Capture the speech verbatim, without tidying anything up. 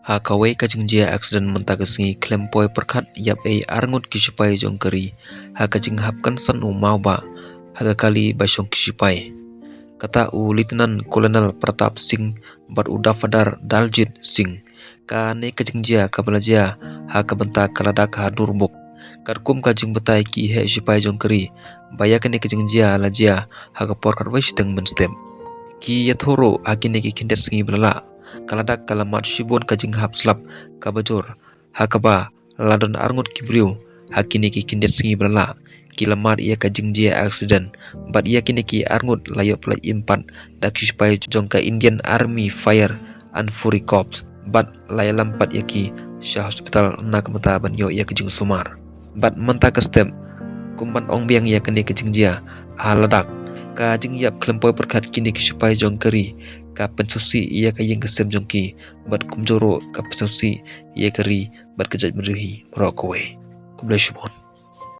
Ha kawei ka jingjia accident mynta ka sngi khlem poi pyrkhat ïap ei arngut ki shipai jong ka ri ha ka jinghap kynsan u mawbah ha ka kali ba shong ki shipai. Kata u Lieutenant Colonel Pratap Singh bad u Dafadar Daljit Singh. Kane ka jingjia kaba la jia ha ka bynta ka Ladakh ha Durbuk. Katkum ka jingbatai ki heh shipai jong ka ri ba ïa kane ka jingjia la jia ha ka por khatwei shiteng mynstep. Ki ïathuh ruh ha kine ki khyndiat sngi ba la lah, ka Ladakh ka la mad shibun ka jinghap slap kaba jur, ha kaba la don arngut ki briew ha kine ki khyndiat sngi ba la lah ki la mad ïa ka jingjia accident, bad ïa kine ki arngut la ïoh pyllait im pat da ki shipai jong ka Indian Army Fire and Fury Corps, bad la ïalam pat ïa ki sha hospital na ka bynta ban ïoh ïa ka jingsumar. Bad mynta ka step, kum ban ong biang ïa kane ka jingjia ha Ladakh, ka jingïap khlem poi pyrkhat kine ki shipai jong ka ri ka pynsngewsih ïa ka ïing ka sem jong ki, bad kumjuh ruh ka pynsngewsih ïa ka ri bad ka jaitbynriew hi baroh kawei. Khublei shibun.